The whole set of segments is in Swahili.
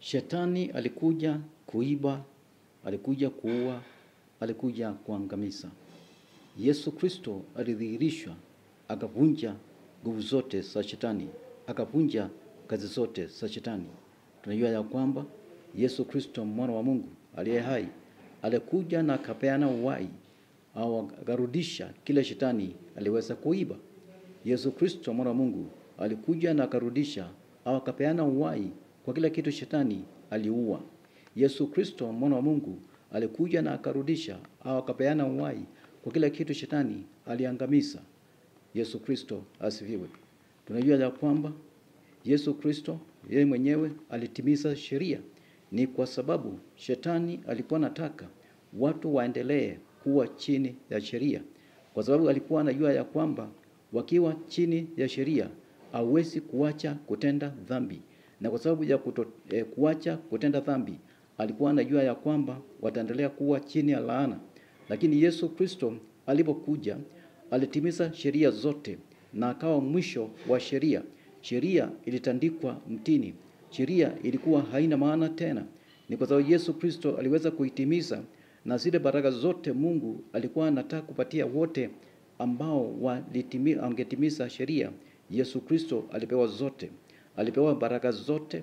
Shetani alikuja kuiba, alikuja kuua, alikuja kuangamiza. Yesu Kristo alidhihirishwa, akavunja nguvu zote za shetani, akavunja kazi zote za shetani. Tunajua ya kwamba Yesu Kristo mwana wa Mungu aliye hai alikuja na akapeana uhai au akarudisha kile shetani aliweza kuiba. Yesu Kristo mwana wa Mungu alikuja na akarudisha au akapeana uhai kwa kila kitu shetani aliua. Yesu Kristo mwana wa Mungu alikuja na akarudisha au akapeana uhai kwa kila kitu shetani aliangamiza. Yesu Kristo asifiwe. Tunajua ya kwamba Yesu Kristo yeye mwenyewe alitimiza sheria. Ni kwa sababu shetani alikuwa anataka watu waendelee kuwa chini ya sheria, kwa sababu alikuwa anajua ya kwamba wakiwa chini ya sheria hawezi kuacha kutenda dhambi, na kwa sababu ya kuacha kutenda dhambi alikuwa anajua ya kwamba wataendelea kuwa chini ya laana. Lakini Yesu Kristo alipokuja alitimiza sheria zote na akawa mwisho wa sheria. Sheria ilitandikwa mtini, sheria ilikuwa haina maana tena. Ni kwa sababu Yesu Kristo aliweza kuitimiza, na zile baraka zote Mungu alikuwa anataka kupatia wote ambao wangetimiza sheria, Yesu Kristo alipewa zote. Alipewa baraka zote,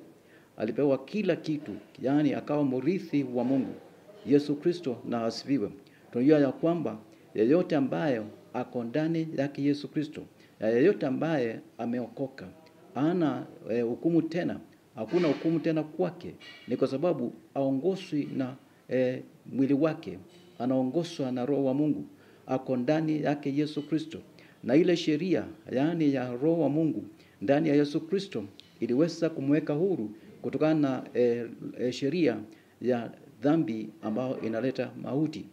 alipewa kila kitu, yaani akawa mrithi wa Mungu. Yesu Kristo na asifiwe. Tunajua ya kwamba yeyote ambaye ako ndani yake Yesu Kristo, yeyote ambaye ameokoka, hana hukumu tena, hakuna hukumu tena kwake. Ni kwa sababu aongozwi na mwili wake, anaongozwa na Roho wa Mungu, ako ndani yake Yesu Kristo. Na ile sheria, yaani ya Roho wa Mungu ndani ya Yesu Kristo, iliweza kumweka huru kutokana na sheria ya dhambi ambayo inaleta mauti.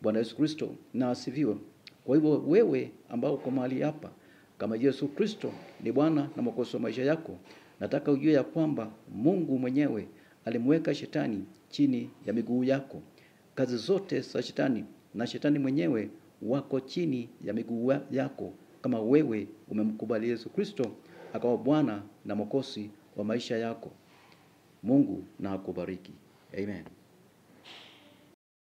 Bwana Yesu Kristo na asifiwe. Kwa hivyo wewe ambao uko mahali hapa, kama Yesu Kristo ni Bwana na Mwokozi wa maisha yako, nataka ujue ya kwamba Mungu mwenyewe alimweka shetani chini ya miguu yako. Kazi zote za shetani na shetani mwenyewe wako chini ya miguu yako, kama wewe umemkubali Yesu Kristo akawa Bwana na Mwokozi wa maisha yako. Mungu na akubariki. Amen.